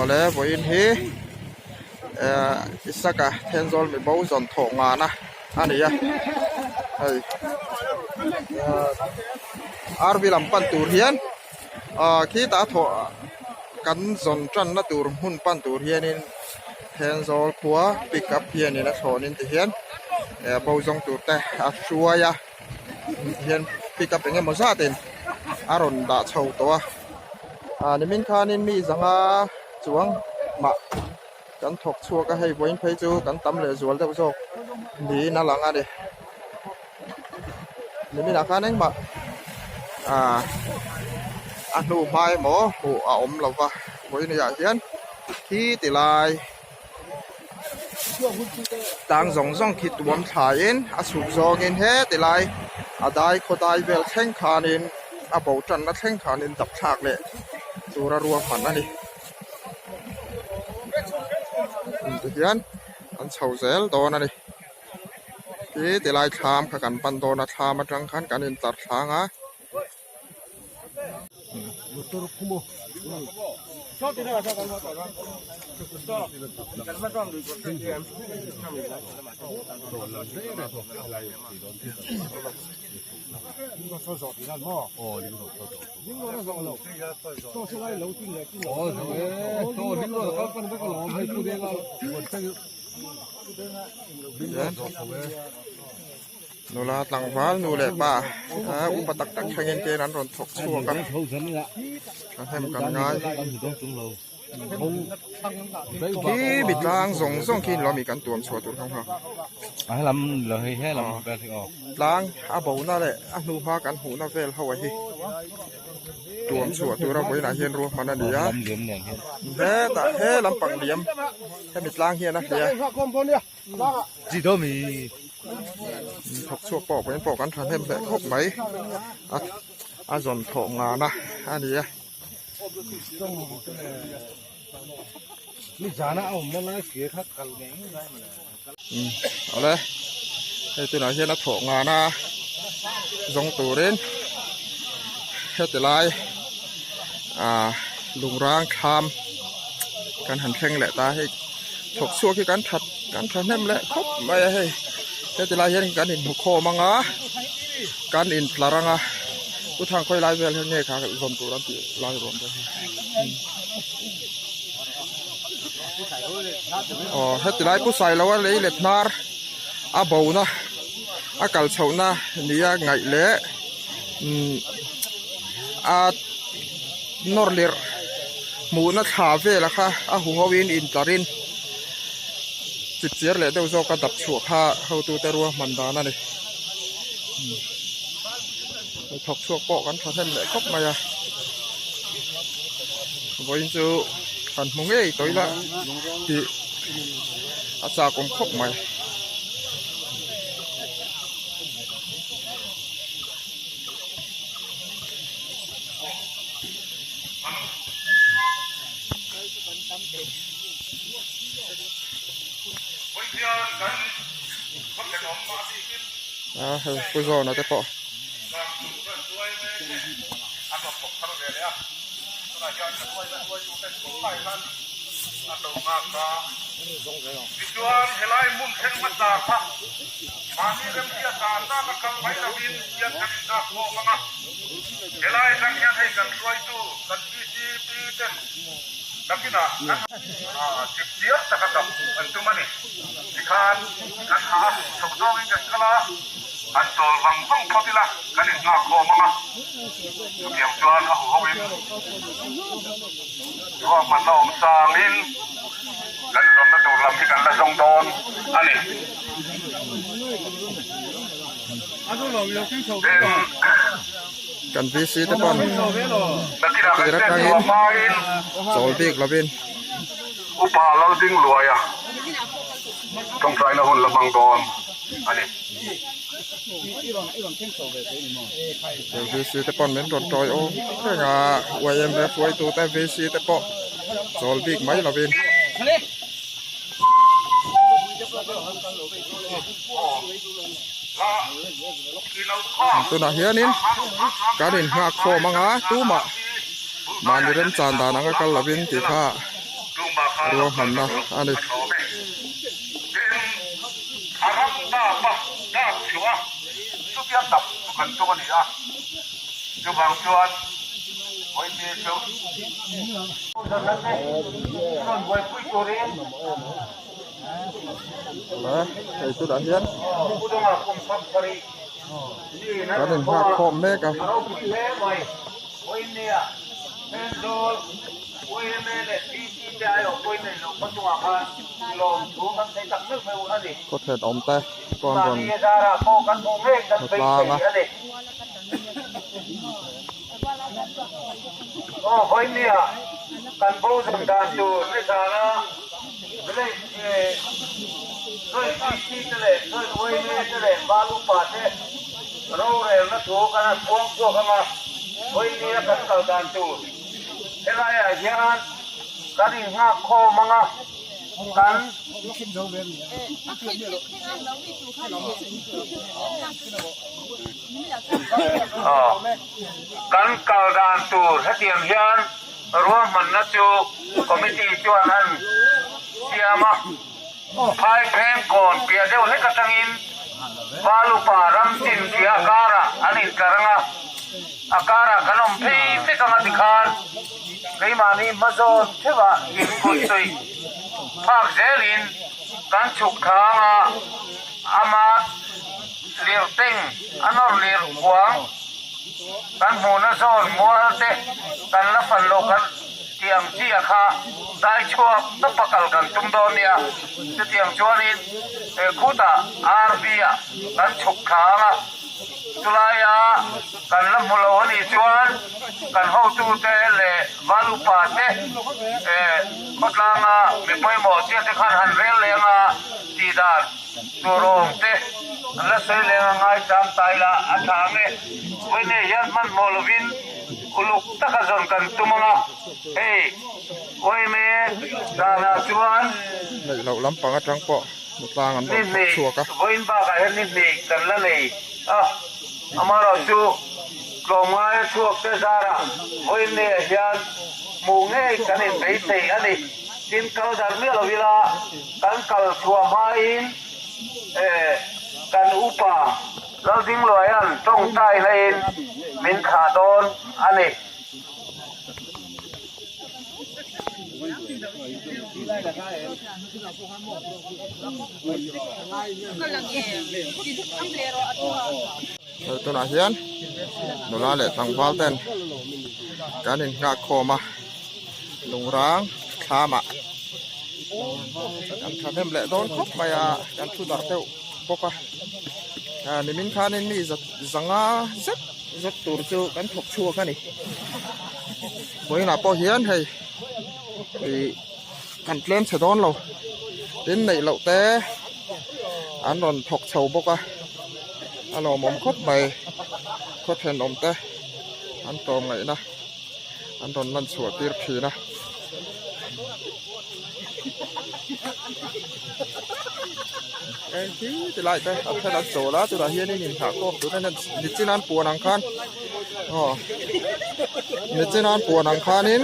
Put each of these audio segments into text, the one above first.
Awle vawiin hi ehh Isaka Thenzawl mibo zawn thawh ngana a ni a hei ehh RV lam pan tur hian ah khitah a thawh kan zawn tanna tur hmun pan tur hianin Thenzawl khua pick up hianin a thlawnin ti hian ehh bo zawng tur te a hruai a. Hian pick up eng emaw zat in a rawn dah chho tawh a ah nimin khanin mi zanga chuang mah kan thawk chhuak a hei vawiin phei chu kan tam leh zual deuh zawk niin a lang a ni nimin ah khan engmah ah a hnu hma emaw hmuh a awm lo va vawiin ah hian khi ti lai. Tlang zawng zawng khi tuam thlaiin a chhuk zawngin heti lai a dai khaw dai vel thleng khanin a bo tanna thleng khanin dap thlak leh tura ruahman a ni. Tihian an chho zel dawn a ni. Khi tilai thlam kha kan pan dawn a thlam atang khan kan intlar thlang a. Nula tlangval nu leh pa upa tak tak thlengin te an rawn thawk chhuak a thahnem kan ngai khi mi tlang zawng zawng khi lawmi kan tuam chhuah tur kha tlang a bo na leh a hnu hma kan hmuh na vel ho a hi tuam chhuah tura vawiinah hian ruahman a ni a hetah he lampang liam hemi tlang hian a hliah. Thawk chhuak pawh vawiin pawh kan thahnem hle khawp mai a a zawn thawh ngana a ni a. Awle hei tunah hian a thawh ngana zawng turin heti lai ah lungrang thlam kan han thleng leh ta hei. Thawk chhuak hi kan that kan thahnem leh khawp mai a hei heti lai hian kan inhmu khawm ang a kan intlar ang a pu thangkhawi lai vel hian nge kha zawn tur an tih lai ruam te hi aw heti lai pu sailo a lei let hnar a bo na a kal chhoh na nia ngaih leh umm a nawr lirh hmuhna thla vela kha a hu ho in intlar in chip chiar leh deuh zawk a dap chhuah kha hotute ruahman dan a ni thawk chhuak pawh kan thahnem leh khawp mai a vawiin chu kan hmu ngei tawh ila tih a chak awm khawp mai. A hei pu zawna te pawh. Mahni remhriat dan dan a kal mai lovin hian kan inzak khawm ang a, helai atang hian hei kan hruaitu kan PCP ten nakinah kan chip chiang taka dap an tum a ni. Tikhan kan hah a, chho zawngin kan kal a, han chawl vang vang phawt ila kan innghak khawm ang a, chutiang chuan a huhoin ruahmanna awm sangin kan zawnna tur lam hi kan la zawng dawn a ni. Kan VC te pawn tir atangin chawl bik lovin. Upa Lalding Luaia tawngtaina hun la hmang dawn a ni. VC te pawn min rawn tawi awm reng a, YMA hruaitute VC te pawh chawl bik mai lovin. Tunah hianin kan innghak khawm ang a tumah mahni remchan dan anga kal lovin tih kha Ruahmanna a ni. Awle hei tunah hian kan inhak khawm mek a. Khawthen awm te chuan rawn hnatlang a. Helaiah hian kan innghak khawm ang a, kan. Kan kal dan tur hetiang hian ruahmanna chu committee chuan an siam a, Phaipheng kawn piah deuh hlek atangin Valupa ram chin tia karah an intlar ang a, a karah kan awm phei vek ang a tikhan keimahni hmazawn theuhah inkutsuih phak zelin kan chhuk thlang a, ama lirteng a nawr lir kuang kan hmuhna zawn mual te kan la fan lo kan tih ang chi a kha dai chhuak tawpa kal kan tum dawn nia. Chutiang chuanin he khutah RV ah kan chhuk thla ang a, chulaia kan la hmu lo a nih chuan kan hotute leh val upa te khawtlanga mi pawimawh chiah te khan han rel leng a tih dan tur awm te an la sawi leng a ngai chang ta ila a tha ang e. Vawiinei hian hmanhmawh lovin uluk taka zawn kan tum ang a, hei YMA danah chuan Neih loh lampang atang pawh hmutlang an rawn thawk chhuak a. Vawiin bakah hian ni hnih kan la nei a, amaherawhchu tlawmngaia chhuak te zarah vawiin neiah hian hmuh ngei kan inbeisei a ni. Tin, kal dar miah lo ila kan kal chhuah hmain kan upa Laldingluaia'n tawngtai hlain min thlah dawn a ni. Tunah hian nula leh tlangval ten kan innghak khawm a lungrang thlamah kan thahnem leh dawn khawp mai a kan thu darh deuh bawk a nimin khanin mi zanga zet zet tur chu kan thawk chhuak a ni vawiinah pawh hian hei ih kan tlem chhe dawn lo tin neih loh te an rawn thawk chho bawk a a lawmawm khawp mai khaw thenawm te an tlawm ngaihna an rawn lan chhuah tir thin a. Hi ti lai te a then an chawl a tunah hianin inthah khawm tur hian nichin an puan ang khan aw nichin an puan ang khanin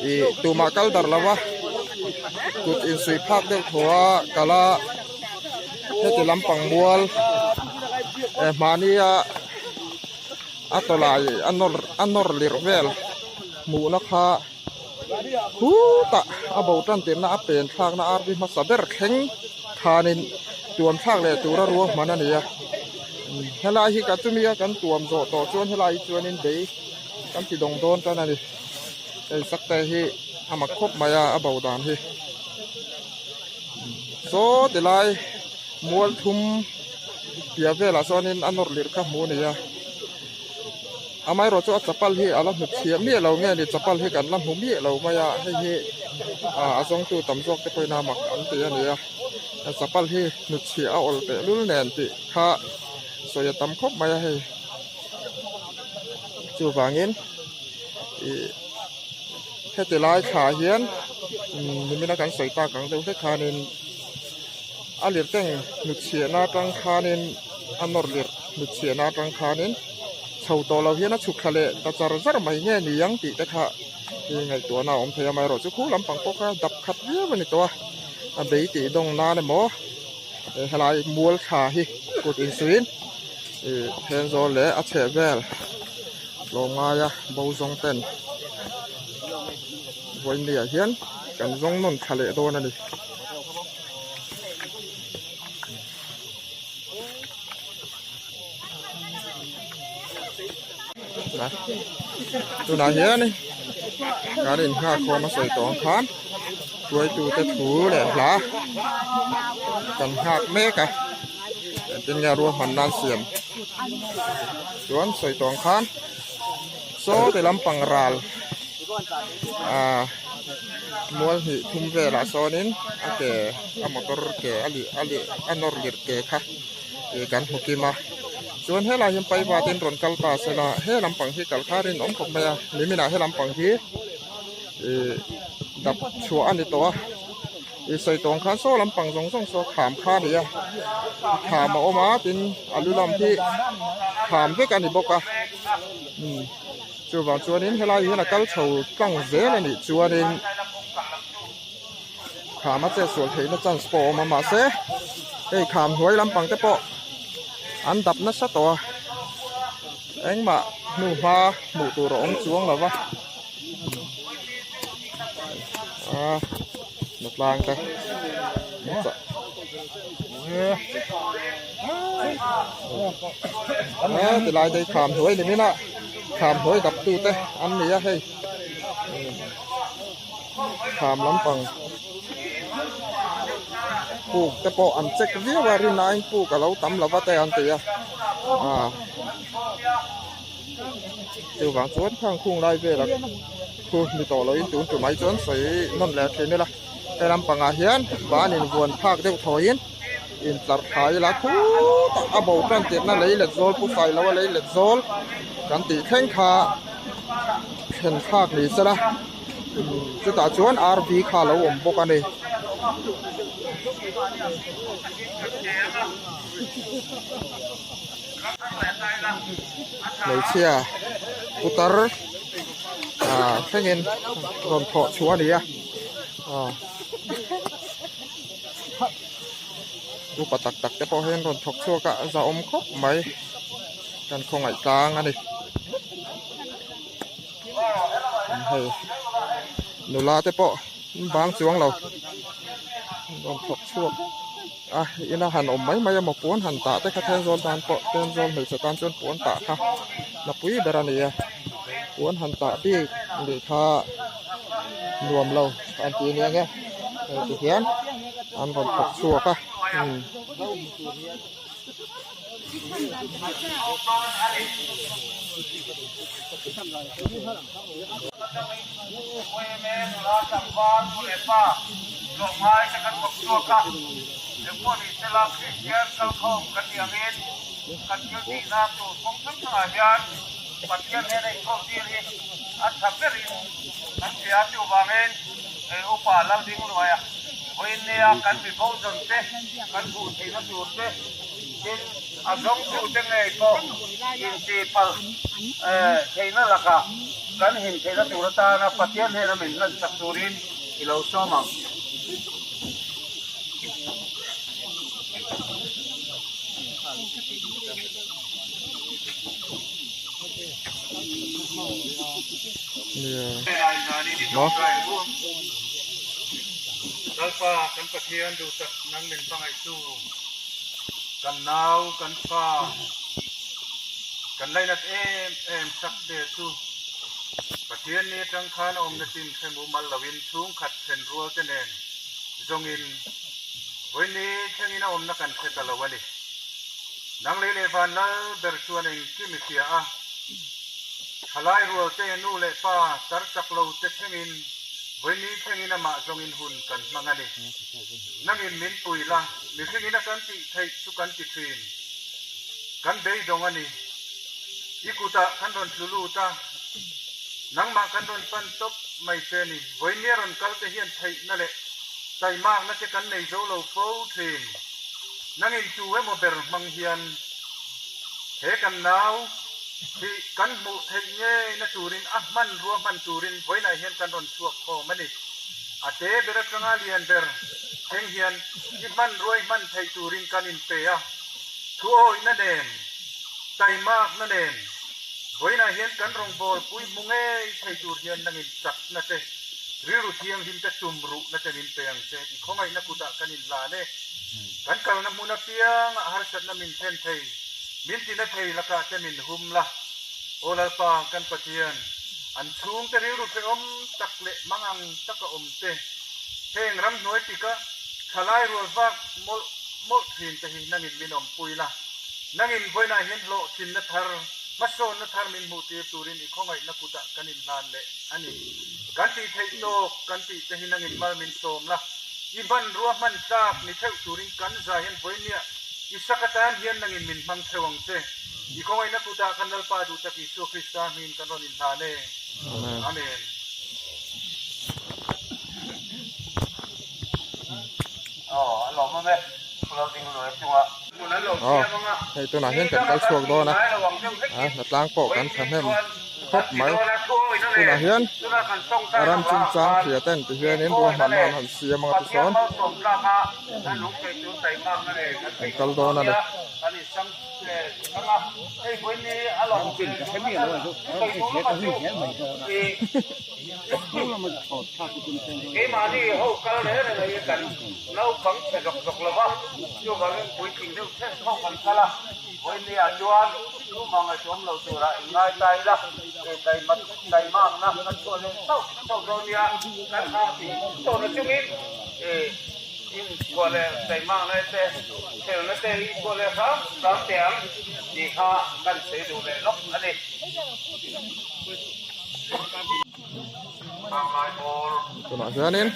ih tumah kal darh lo va kut insuih phak deuh thaw a kal a heti lampang mual eh mahnia a tawlai a nawr a nawr lirh vel hmuhna kha. Khutah a bo tan tirhna a pen thlakna RV hmasa ber thleng khanin tuam thlak leh tura ruahman a ni a. Helai hi ka chumi a kan tuam zawh tawh chuan helai hi chuanin bei kan ti dawng dawn tan a ni. Hei sakte hi a mak khawp mai a a bo dan hi. Saw tilai mual thum piah velah sawnin a nawr lirh kha hmuh a ni a. Amaherawh chu a chapal hi a la hmu chhiah miah lo nge ni chapal hi kan la hmu miah lo mai a hei hi ah a zawngtu tam zawk te pawhin a mak an ti a ni a chapal hi hnutchhiah a awl teh lul nen tih kha sawi a tam khawp mai a hei chuvangin ih heti lai thla hian nimina kan sawi tak ang deuh hlek khanin a lirteng hnutchhiahna atang khanin a nawr lirh hnutchhiahna atang khanin. Chho tawh lo hian a chhuk thla leh ta char zar mai nge ni ang tih te kha Hi ngaihtuahna a awm thei a, amaherawhchu khu lampang pawh kha dap khat viau a ni tawh a, a bei tih dawng nan emaw helai mual thla hi kut insuiin ih Thenzawl leh a chheh vel tlawmngaia bo zawng ten vawiinni ah hian kan zawng nawn thla leh dawn a ni. Tunah hian kan in nghak khawm a sawi tawh ang khan hruaitute thu leh hla kan nghak mek a engtin nge ruahman nan siam chuan sawi tawh ang khan saw ti lampang ral ah mual hnih thum velah sawnin a ke a motor ke a lih a lih a nawr lirh ke kha. ih kan hmu kim a chuan helai hian paiva te an rawn kal ta sela he lampang hi kal kha a rinawm khawp mai a niminah he lampang hi ih dap chhuah a ni tawh a ih sawi tawng khan saw lampang zawng zawng saw kham kha a ni a kham a awm a tin a lu lam hi kham vek a ni bawk a umm chuvang chuanin helai hian a kal chho tlang zel a nih chuanin. Kham a chetsual theihna chance pawh a awm a mahse hei kham hnuai lampang te pawh an dap nasa tawh a engmah hnu hma hmuh tur a awm chuang lo va ah hnatlang te ah tilai te hi kham hnuai ni min a kham hnuai dap tu te an ni a hei. Kham lampang puk te pawh an check viau a rinaiin puk a lo tam lova te an ti a ah chuvang chuan khang khung lai vela thu ni tawh loin tun tumah hi chuan sawi nawn leh thin ila he lampangah hian ban invuan phak deuh thawiin intlar thla ila khutah a bo tan tirhna lei let zawl pu fai lo a lei let zawl kan tih thleng kha. Thlen thlak ni sela chutah chuan rv kha a lo awm bawk a ni. Hmeichhia putar ah thlengin rawn thawh chhuah a ni a ah upa tak tak te pawh hian rawn thawk chhuak a zahawm khawp mai. Kan khawngaih tlang a ni. Hei nula te pawh an bang chuang lo rawn thawk chhuak a ina han awm mai mai emaw puan han tah te kha Thenzawl tan pawh Thenzawl hmeichhe tan chuan puan tah kha na pui ber a ni a puan han tah bik leh kha nuam lo an ti ania nge hei ti hian an rawn thawk chhuak a. Tin, a zawngtute ngei pawh intihpalh theihna lakah kan him theihna tur atana Pathian hnena min hlansak turin i lo sawm ang. Lalpa kan Pathian duhsak nang min hmangaihtu. Kan nau, kan fa, kan lainat em em sak te chu Pathian ni atang khan a awmna chin hre mumal loin chhungkhat then rual te nen zawngin vawiin thlengin a awmna kan hre ta lo a ni. Nang lei leh van lal ber chuan engkim i hria a, thalai rual te nu leh pa tar chak lo te thlengin vawiin thlengin amah zawngin hun kan hmang a ni. Nangin min pui la, mihringin a kan tih theih chu kan ti thin. Kan beidawng a ni. I kutah kan rawn tlu lut a, nangmah kan rawn pan tawp mai che ni. Vawinia rawn kal te hian theihna leh taimakna te kan nei zo lo fo thin. Nangin tu emaw ber hmang hian he kan nau. Hi kan hmuh theih ngeina turin a hmanrua hman turin vawiinah hian kan rawn chhuak khawm a ni. A te ber atanga lian ber thleng hian i hmanrua i hman theih turin kan inpe a, thuawihna nen, taimakna nen vawiinah hian kan rawngbawlpui hmu ngei thei tur hian nangin chakna te, rilru thianghlim te tum ruhna te min pe ang che. I khawngaihna kutah kan inhlan e. Kan kalna hmun apiangah harsatna min thlen thei. Min tina thei lakah te min hum la, Aw Lalpa kan Pathian, an chhungte rilru hrehawm tak leh mangang taka awm te, heng ramhnuai pika thalai rual vak mawlh mawlh thin te hi nangin min awmpui la, nangin vawiinah hian hlawhtlinna thar, hmasawnna thar min hmuhtir turin i khawngaihna kutah kan inhlan leh a ni. Kan tih theih tawk kan tih te hi nangin mal min sawm la, i hmanrua hman tlak ni theuh turin kan zai hian vawinia I sak atan hian nangin min hmang theuh ang che. I khawngaihna kutah kan Lalpa duh tak Isua Krista hmin kan rawn inhlan e. Amen. Hei tunah hian kan kal chhuak dawn a, a hnatlang pawh kan thahnem khawp mai. Tunah hian ram chungchang hria ten ti hianin ruahmanna an han siam anga tisawn. An kal dawn a ni. Inchhuah leh taihmakna te, felna te hi inchhuah leh hram hram teh ang tih kha kan sawi duh leh lawk a ni. Tunah hianin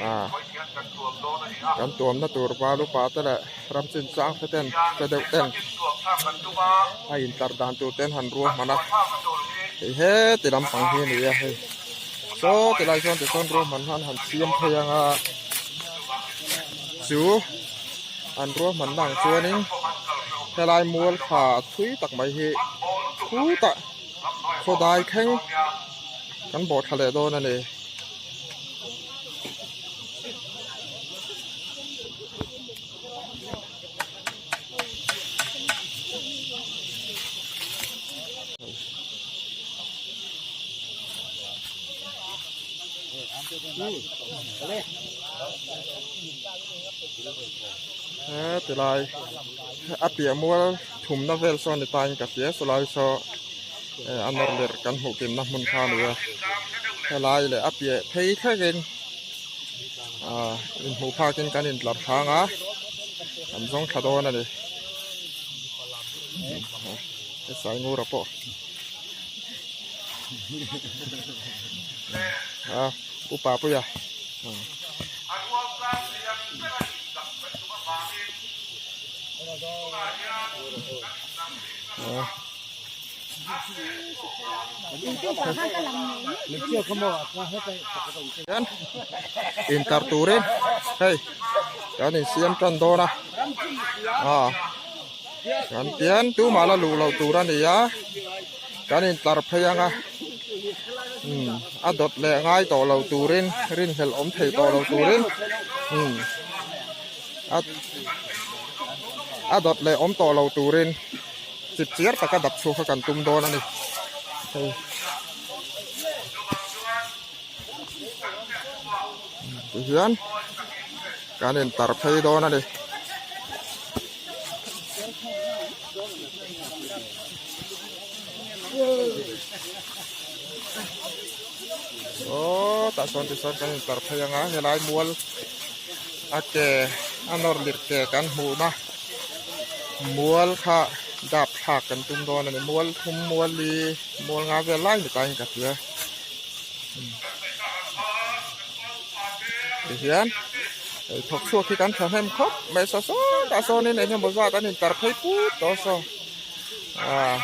ah kan tuamna tur val upa te leh ram chinchang te ten hre deuh ten a intlar dan tur ten han ruahman a hei heti lampang hi a ni a hei. Saw ti lai chuan tichuan ruahman han han siam phei ang a chu an ruahman na ang chuanin helai mual tha thui tak mai hi khutah khawdai thleng kan bawh thla leh dawn a ni. He tilai a piah mual thumna vel saw ni tain ka hria sawlai saw a nawr ler kan hmuh kimna hmun kha a ni a helai leh a piah phei thlengin ah inhmuh phakin kan intlar thlang a kan zawng thla dawn a ni sai ngura pawh a upa puia hian intar turin hei kan insiam tan dawn a ah kan pian tumah la luh loh tur a ni a kan intlar phei ang a umm a dawt leh ngai tawh lo turin rinhlelh awm thei tawh lo turin umm a a dawt leh awm tawh lo turin. Chip chiar taka dap chhuak kha kan tum dawn a ni hei tihian kan intar phei dawn a ni. Aw tah sawn tichuan kan intar phei ang a helai mual a ke a nawr lirh ke kan hmuhna. Mual kha dap thlak kan tum dawn a ni mual thum mual li mual nga vel lai ni tain ka hria tihian hei thawk chhuak hi kan thahnem khawp mai saw sawtah sawnin eng emaw zat an intar phei put tawh saw ah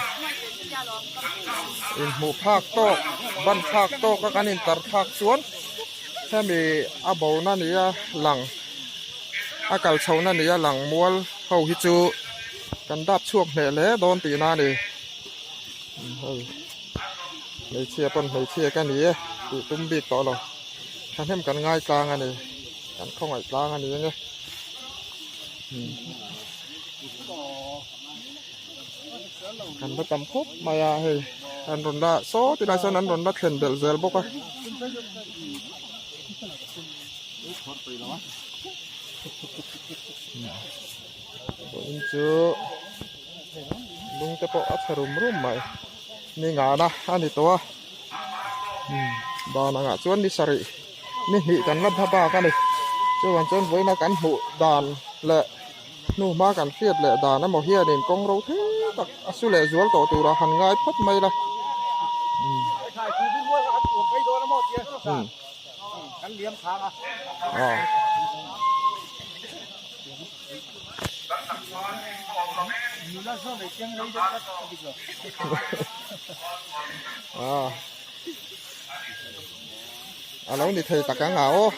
inhmuh phak tawk ban phak tawk a kan intar thlak chuan hemi a bona nia lang. A kal chhohna nia lang mual ho hi chu kan dap chhuak hneh hle dawn tihna a ni. Hei hmeichhia pawn hmeichhia ka ni e tih tum bik tawh lo thahnem kan ngai tlang a ni kan khawngaih tlang a ni ang e. Kan la tam khawp mai a hei an rawn la saw tilai sawn an rawn la thlen belh zel bawk a. Vawiin chu lung te pawh a chhe rum rum mai ni ngana a ni tawh a dan angah chuan ni sarih ni hnih kan la hma bak a ni chuvang chuan vawiina kan hmuh dan leh hnu hma kan hriat leh dan emaw hianin kawng ro thil tak a su leh zual tawh turah han ngai phawt mai la. A lo ni thei tak ang a aw.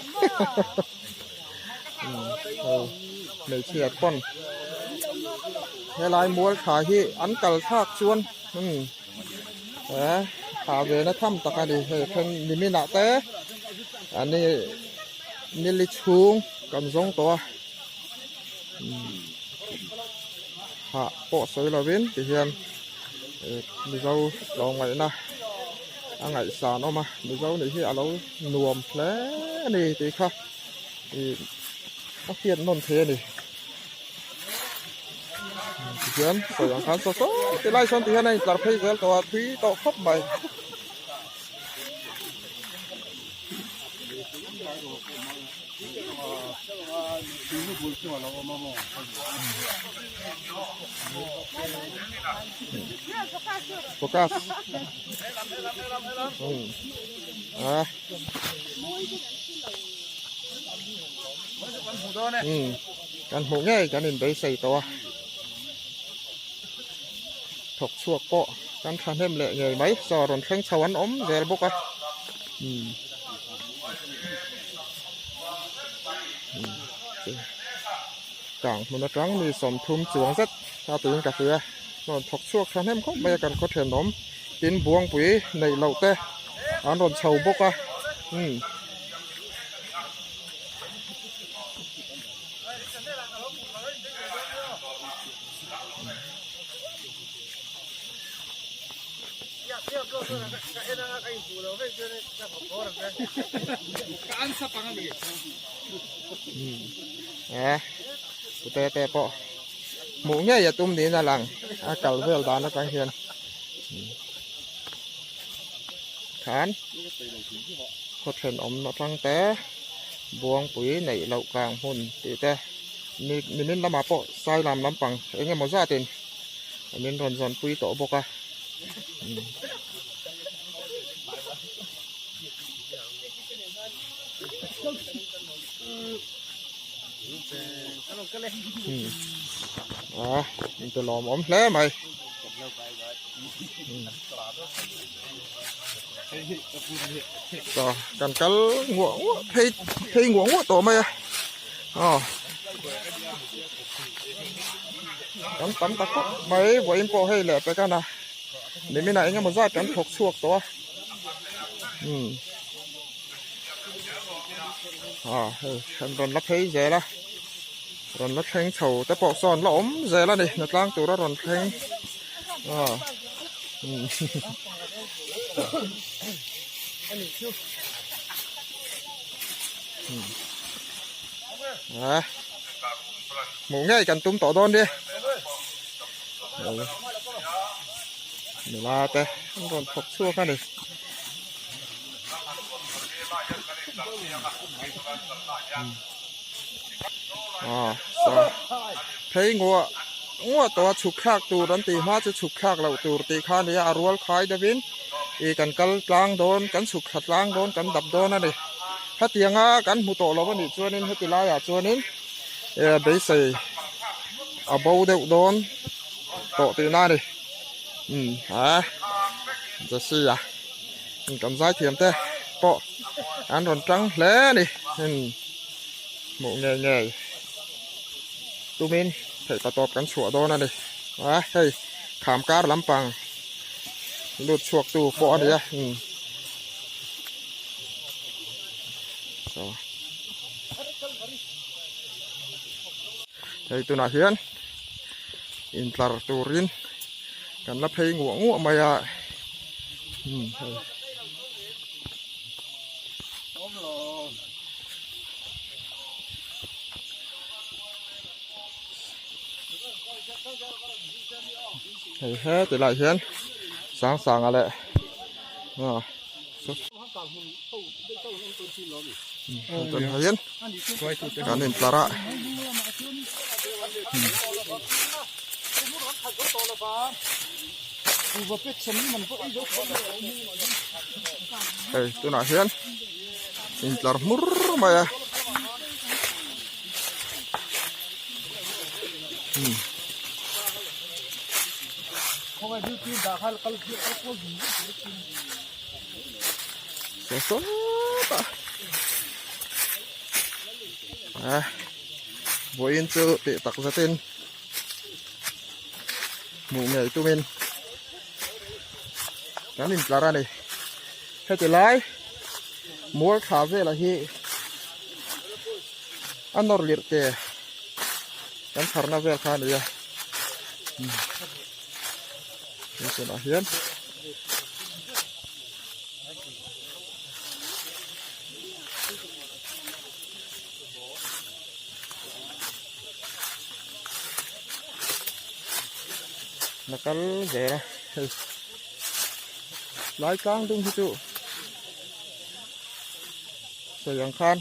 Hmeichhia pawn helai mual tha hi an kal thlak chuan he tha ve na tham tak a ni hei then nimin ah te ani nili chhung kan zawng tawh a hah pawh sawi lovin tihian mizo tlawmngaihna a ngaihsan awm a mizo nih hi a lo nuam hle a ni tih kha ih a hriat nawn thei a ni tihian sawi ang khan saw saw tilai sawn tihian a intlar phei zel tawh a thui tawh khawp mai. Focus. À. Ừ. Kan hmuh ngei kan in beisei tawh a. Thawk chhuak pawh kan thahnem leh ngei mai. Saw rawn thleng chho an awm zel bawk a. Umm kang hmun atang mi 30 chuang zet a tiin ka hria rawn thawk chhuak tha hnem khawp mai a kan khaw thenawm tin buangpui neih loh te an rawn chho bawk a umm. Pute te pawh hmuh ngei a tum niin a lang a kal vel dan atang hian khan khaw thenawm atang te buangpui neih loh kang hmun tih te nimin lamah pawh sailam lampang eng emaw zatin min rawn zawn pui tawh bawk a. A in ti lawmawm hle mai. Kan kal nguah nguah phei phei nguah nguah tawh mai a. Aw. Kan tam ta khawp mai vawiin pawh hei leh pek a na nimin ah engemaw zat kan thawk chhuak tawh a umm ah hei kan rawn la phei zel a rawn la thleng chho te pawh sawn la awm zel a ni hnatlang tur a rawn thleng ah umm ah hmuh ngei kan tum tawh dawn nia nula te an rawn thawk chhuak a ni ah saw phei nguah nguah tawh a chhuk thlak tur an tih hma chu chhuk thlak loh tur tih kha a nia a rual khai deuhin ih kan kal tlang dawn kan chhuk thla tlang dawn kan dap dawn a ni hetianga kan hmu tawh lo a nih chuanin heti laiah chuanin eh beisei a bo deuh dawn tawh tihna a ni umm ah jersey a kan zaithiam te pawh an rawn tang hle a ni umm hmuh ngei ngei tumin theih patawp kan chhuah dawn a ni a hei kham kar lampang. Lut chhuak tu pawh a ni a umm so hei tunah hian intlar turin kan la phei nguah nguah mai a umm hei. Hei he ti lai hian sang sanga leh ah tunah hian kan intlar a. Hei tunah hian intlar hmur mai a. Saw sawtah a vawiin chu tih tak zetin hmuh ngei tumin kan intlar a ni heti lai mual tha velah hi a nawr lirh te kan tharna vel kha a ni a he tunah hian la kal zel a hei lai tlang dung hi chu sawi ang khan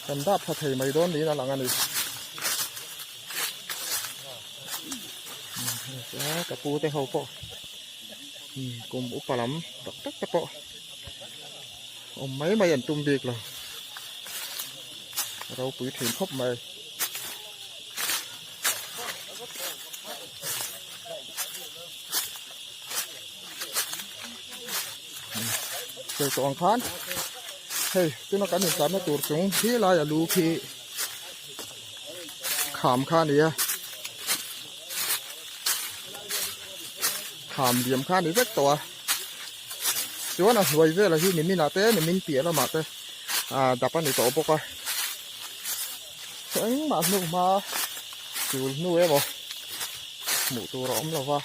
kan dah tha thei mai dawn niin a lang a ni ka pu te ho pawh kum upa lam tak tak te pawh awm mai mai an tum bik lo ropui thin khawp mai. Sawi tawh ang khan hei tuna kan intlanna tur chung hi laia lu khi kham kha a ni a kham diam kha a ni vek tawh a chuan a hnuai velah hi nimin ah te nimin piah lamah te ah dap a ni tawh bawk a engmah hnu hma chul hnu emaw hmuh tur a awm lo va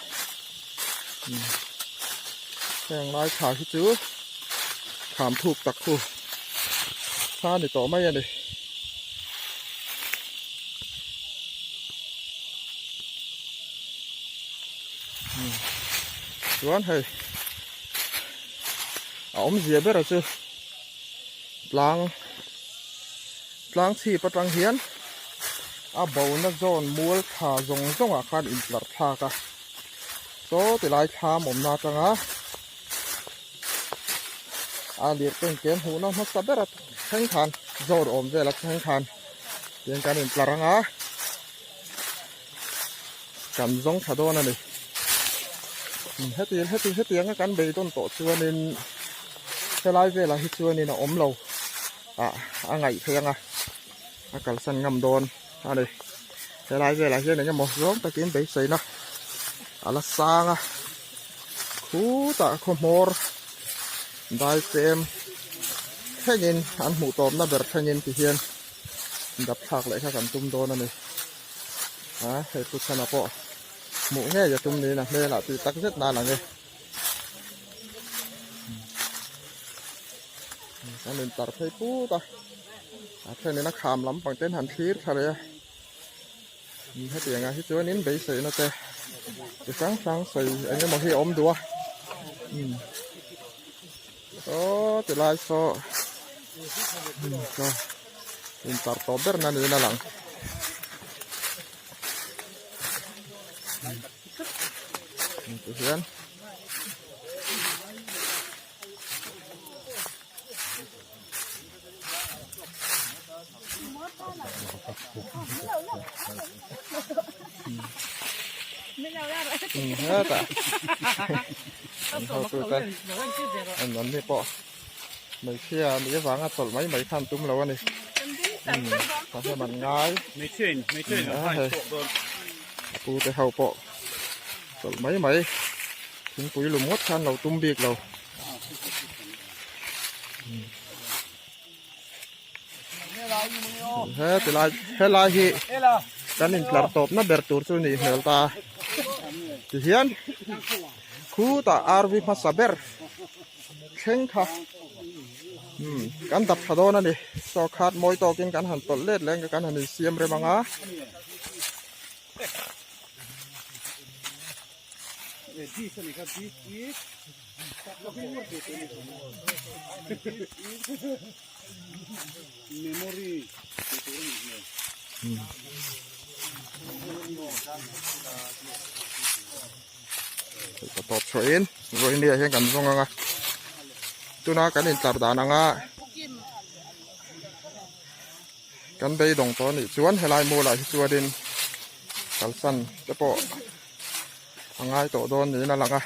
heng lai thla hi chu kham thuk tak khu kha a ni tawh mai a ni. Chuan hei a awmzia bera chu tlang tlang chhip atang hian a bona zawn mual tha zawng zawng ah khan intlar thlak a saw ti lai thlam awmna atanga a lirh ken hmuhna hmasa bera thleng khan zawn awm vela thleng khan tiang kan intlar anga. Kan zawng tha dawn a ni. Heti heti hetianga kan beidawn tawh chuanin helai velah hi chuanin a awm lo ah a ngaih theih ang a, a kalsan ngam dawn a ni. Helai velah hian eng emaw zawng takin beiseina a la sang a, khutah khaw hmawr dai tlem thlengin an hmuh tawpna ber thlengin ti hian dap thlak leh kha kan tum dawn a ni. A hei pu chhana pawh hmuh ngei a tum niin a hmelah tih tak zet nan ang e. Kan intar phei put a, a thenin a kham lampang ten han thlir thla leh a. Hetiangah hi chuanin beiseina te chi hrang hrang sawi eng emaw hi a awm duh a. Saw tilai saw saw intar tawp ber na niin a lang. Tihian. Hetah an hotute an an ni pawh hmeichhia nih avanga chawlh mai mai kha an tum lo a ni ta hian an ngai a hei a pute ho pawh. Chawlh mai mai thingpui lum ngawt khan lo tum bik lo. He tilai helai hi kan intlar tawpna ber tur chu nih hmel ta tihian khutah RV hmasa ber thleng kha umm kan dap tha dawn a ni saw khat mawi tawkin kan han tawlh let leh ang kan han insiam rem ang a. Ka tawp chhuahin vawinia hian kan zawng ang a tuna kan intlar dan anga kan beidawng tawh anih chuan helai mualah hi chuanin kalsan te pawh a ngai tawh dawn niin a lang a.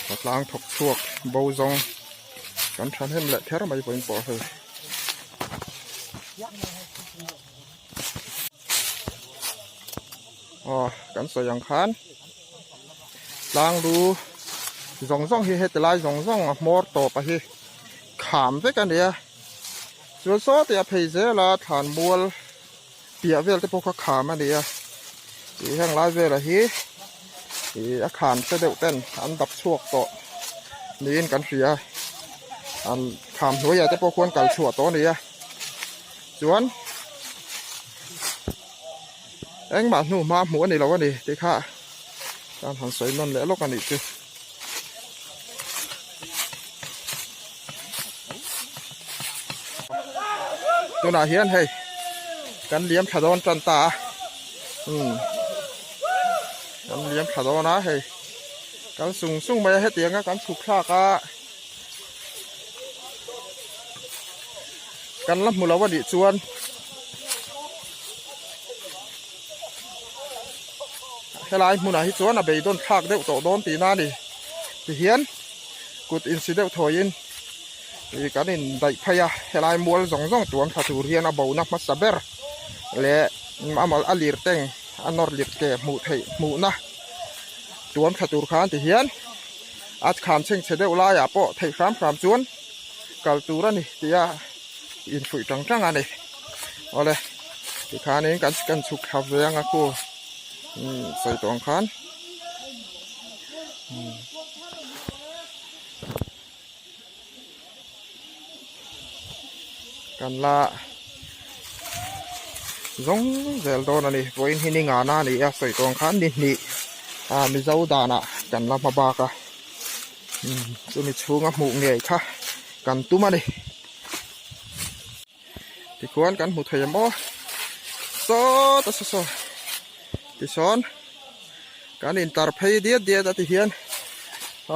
Patlang thawk chhuak bo zawng kan thahnem leh kher mai pawhin pawh hei. Aw kan sawi ang khan tlang lu zawng zawng hi heti lai zawng zawng a hmawr tawp a hi kham vek a nia chuan sawti a phei zel a thlan mual piah vel te pawh kha kham a nia tih heng lai vela hi ih a khan te deuh ten an dap chhuak tawh niin kan hria an kham hnuaiah te pawh khuan kal chhuah tawh a ni a chuan. Engmah hnu hma hmuh a ni lo a ni tih kha kan han sawi nawn leh lawk a nih chu. Tunah hian hei kan liam thla dawn tan ta a umm kan liam thla dawn a hei kal sung sung mai a hetiang a kan chhuk thlak a kan la hmu lo a nih chuan. Helai hmunah hi chuan a beidawn thlak deuh tawh dawn tihna a ni. Tihian kut insi deuh thawiin ih kan indaih phei a, helai mual zawng zawng tuam thla tur hian a bona hmasa ber leh a mal a lir teng a nawr lir ke hmuh theih hmuhna tuam thla tur khan tihian a kham chhengchhe deuh laiah pawh theih hram hram chuan kal tur a ni tia infuih tang tang a ni. Awle tikhanin kan kan chhuk thla ve ang a khu umm sawi tawh ang khan umm kan la zawng zel dawn a ni vawiin hi ni ngana a ni a sawi tawh ang khan ni hnih ah mizo danah kan la hma bak a umm chumi chhunga hmuh ngei kha kan tum a ni. Tikhuan kan hmu thei em aw sawt a saw saw tisawn kan intar phei diat diat a ti hian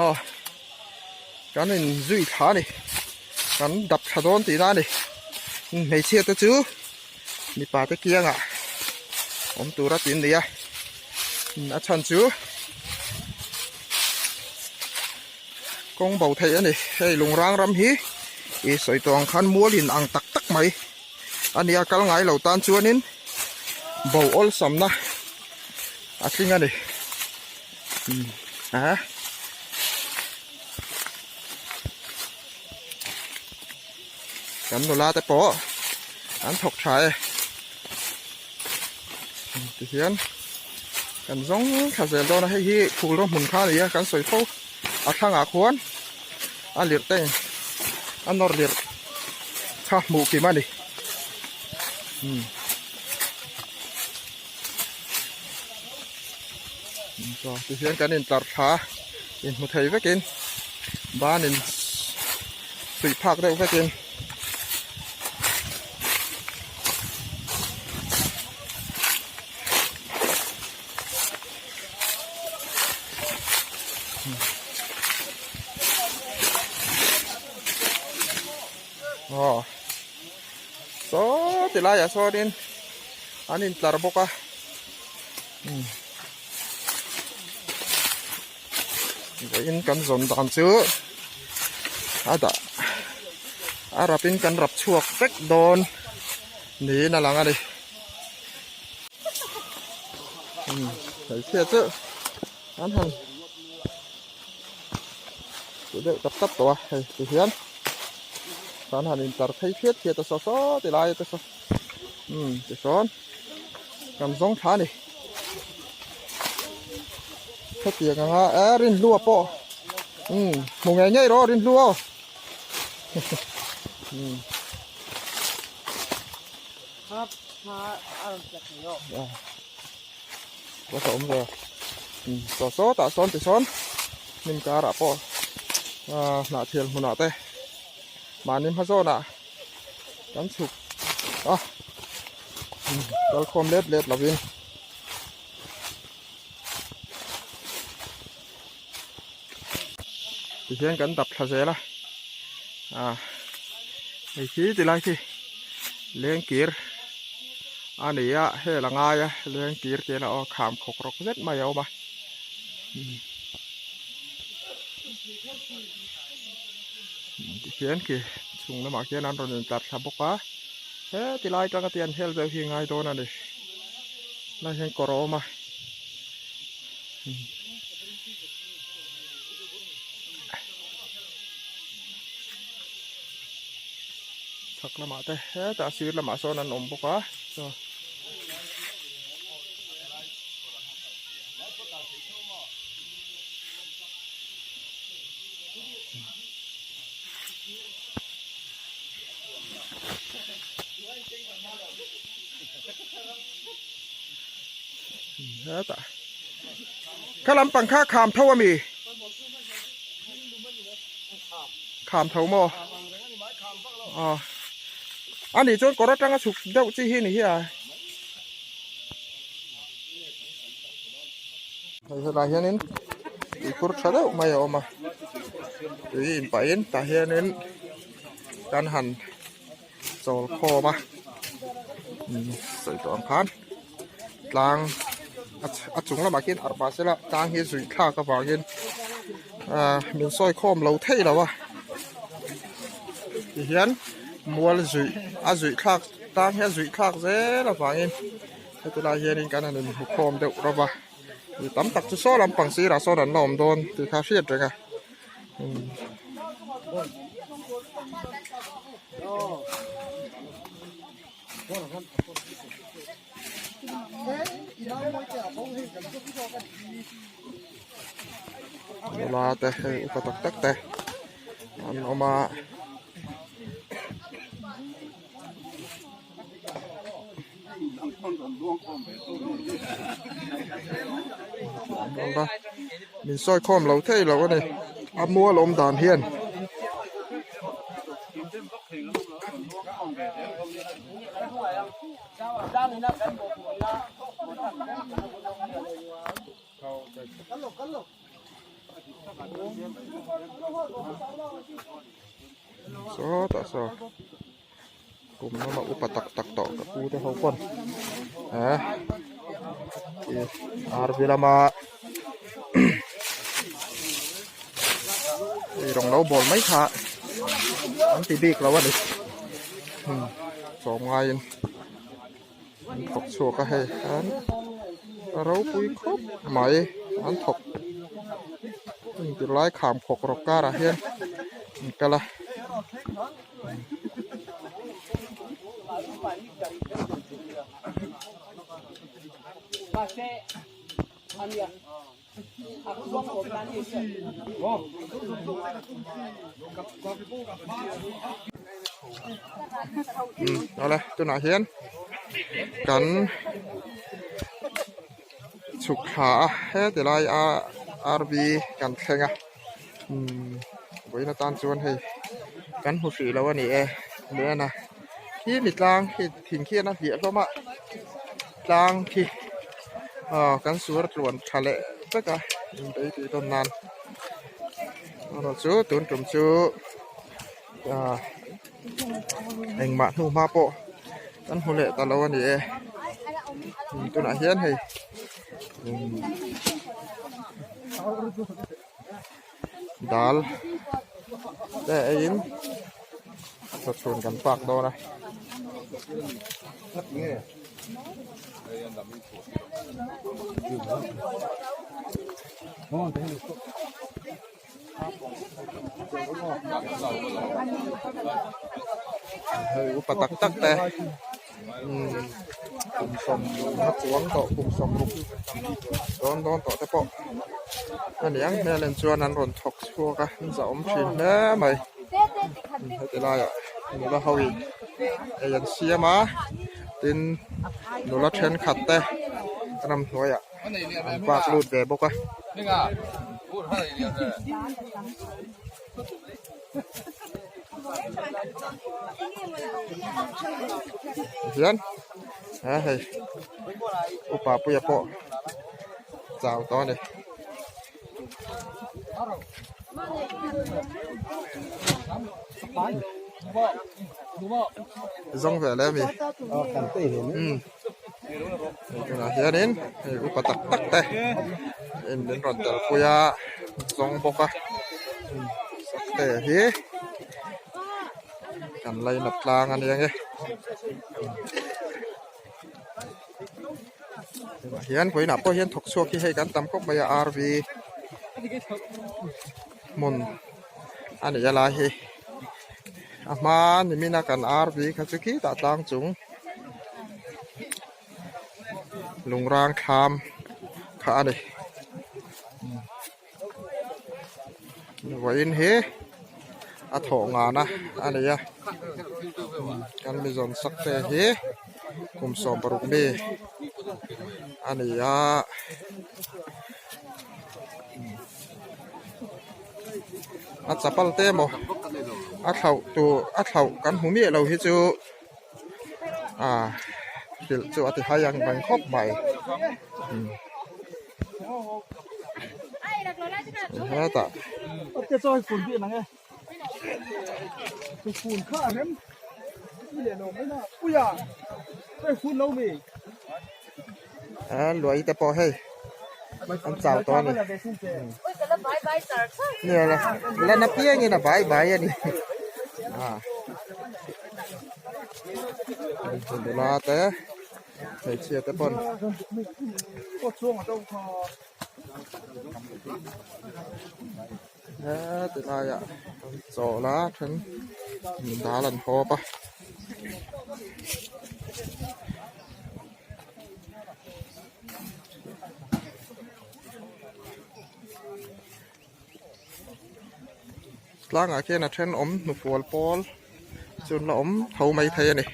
aw kan in zui thla a ni kan dap thla dawn tihna a ni hmeichhia te chu mipa te kiangah awm tura tih an ni a a chhan chu Kawng bo theih a ni. Hei Lungrang ram hi ih sawi tawh ang khan mual in ang tak tak mai a ni a, kal ngai lo tan chuanin bo awlsamna a tling a ni. Umm a kan nula te pawh an thawk tha e. Tihian kan zawng thla zel dawn a hei hi phul rawng hmun kha a ni a kan sawi fo a thlangah khuan a lirh teng a nawr lirh kha hmuh kim a ni umm tihian kan intlar thla a inhmu thei vekin banin suih phak deuh vekin. Aw saw ti laiah sawnin an intlar bawk a umm. Vawiin kan zawn dan chu a dah a rapin kan rap chhuak vek dawn niin a lang a ni. Hmeichhia chu an han ti deuh tap tap tawh a hei tihian kan han intlar phei phiat phiat a saw saw ti lai te saw umm tisawn kan zawng thla a ni hetiang anga e rinhlua pawh umm hmu ngei ngei rawh rinhlu aw umm. Ka awm ve saw saw tah sawn tisawn hnim karah pawh ah hnah thial hmunah te mahni hma zawnah kan chhuk a kal khawm let let lovin tihian kan dap thla zel a ah hei khi ti lai khi lengkir a ni a hel a ngai a lengkir te lah aw kham khawk rawk zet mai a awm a tihian khi chung lamah khian an rawn intlar thla bawk a heti lai atanga tian hel deuh hi a ngai dawn a ni lai hian kawr a awm a. Chhak lamah te hetah sir lamah sawn an awm bawk a chaw. Hetah kha lampang kha kham tho ami kham tho maw aw ani chuan kawr atanga chhuk deuh chi hi ni hi a hei helai hianin tuikhur tha deuh mai a awm a tui inpahin tah hianin kan han chawl khawm a sawi tawh ang khan tlang a chung lamah khian arh pah sela tlang hi zuih thlak avangin ah min sawi khawm lo thei lo a tihian mual zuih a zuih thlak tlang hi a zuih thlak zel avangin heti lai hianin kan han inhmu khawm deuh rawp a mi tam tak chu saw lampang sirah sawn an la awm dawn tih kha a hriat reng a. Nula te hei upa tak tak te an awm a. Min sawi khawm lo thei lo a ni a mual awm dan hian. Sawtah saw. Kum lama upa tak tak tawh ka pu te ho pawn eh ih RV lama ei rawng lo bawl mai kha an ti bik lo a ni hmm sawm ngaiin an thawk chhuak a hei an ropui khawp mai an thawk engti lai kham khawk rawk karah hian an kal a. Awle tunah hian kan chhuk thla a heti lai a RV kan thleng a umm vawiin atan chuan hei kan hmu hrih lo a ni e leh a khi mi tlang khi thing khian a hliah hlawm a tlang khi aw kan suar tluan tha leh vek a inbei tih dawn nan erawh chu tun tum chu ah engmah hnu hma pawh kan hmu leh ta lo a ni e tunah hian hei umm. Dal te eiin chawchhun kan pak dawn a. Hei upa tak tak te umm kum sawm a chuang tawh kum sawmruk dawn dawn tawh te pawh a ni ang hmel en chuan an rawn thawk chhuak a an zahawm thin hle mai heti laiah nula ho in ei an siam a tin nula thenkhat te ramhnuaiah an park lut ve bawk a. Tihian he hei upa puia pawh chau tawh a ni. Zawng ve le mi. Umm. Hei tunah hianin hei upa tak tak te in min rawn tel pui a zawng bawk a sakte hi kan lainat tlang a nia nge tunah hian vawiinah pawh hian thawk chhuak hi hei kan tam khawp mai a rv hmun a ni a lai hi a hma nimina kan rv kha chu khitah tlang chung. Lungrang thlam kha a ni vawiin hi a thawh ngana a ni a kan mi zawn sak te hi kum 16 mi a ni a. A chapal te emaw a thlauh tur a thlauh kan hmu miah lo hi chu. Ah hrilh chu a ti hai ang reng khawp mai hetah a luai te pawh hei an chau tawh a ni la na piangin a bai bai a ni ah. Nula te hmeichhia te pawn heti laiah an chawl a then dal an hawp a. Tlangah khian a thenawm hnufual pawl chu an la awm tho mai thei a ni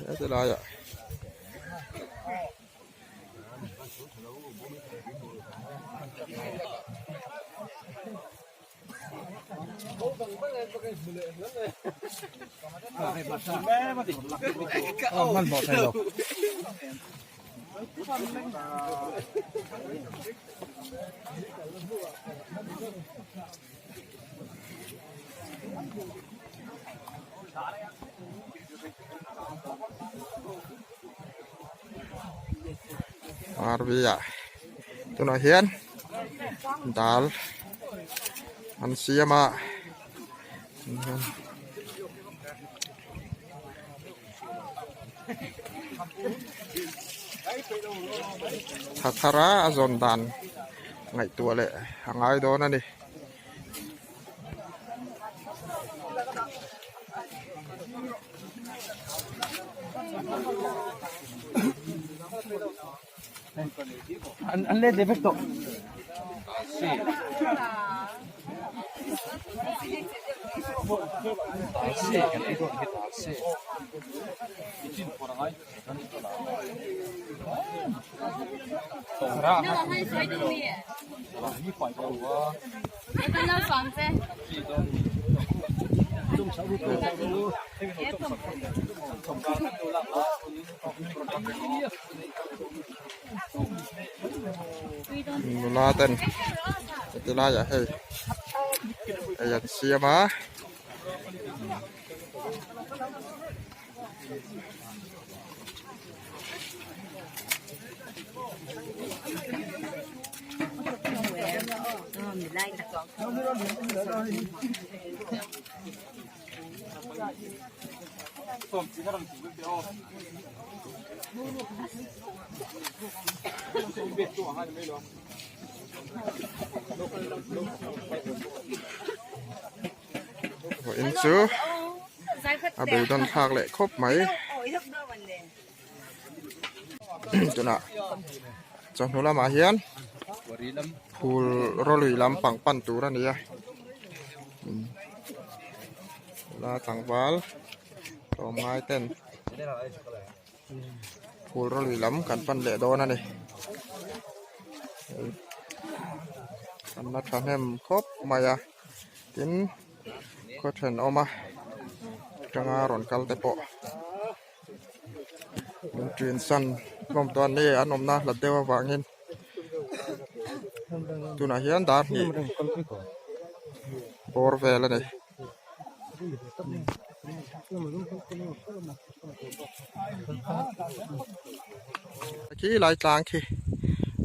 heti laiah. RV ah tunah hian dal an siam a. Tha thar a a zawn dan ngaihtuah leh a ngai dawn a ni. Nula ten heti laiah hei ei an siam a. Vawiin chu a beidawn thlak leh khawp mai tunah chawhnu lamah hian phul rawlui lampang pan tur a ni a nula tlangval tlawmngai ten phul rawlui lam kan pan leh dawn a ni an la thahnem khawp mai a tin khaw thenawm a atanga rawn kal te pawh min ṭin san hlawm tawh a ni an awmna hlat deuh avangin tunah hian dar hnih bawr vel a ni. Khi lai tlang khi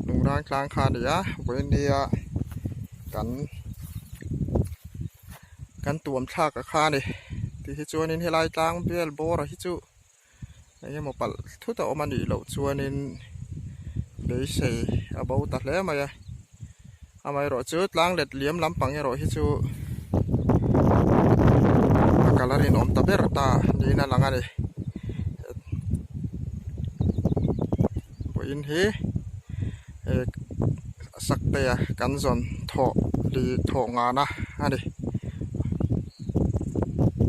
lungrang tlang kha a ni a vawiin nia kan kan tuam thlak a kha a ni ti hi chuanin helai tlang vel bawr ah hi chu eng emaw palh thut a awm a nih loh chuanin beisei a bo ta hle mai a amaherawh chu tlang let liam lampang erawh hi chu a colour in awm ta ber ta niin a lang a ni vawiin hi saktea kan zawn thawh li thawh ngana a ni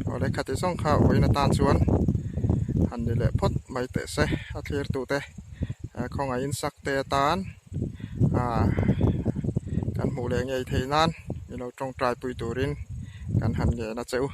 awle khati zawng kha vawiin atan chuan han ni leh phawt mai teh se a thlir tute khawngaihin sakte atan ah kan hmuh leh ngei theih nan milo tawngtai pui turin kan han ngen a che u.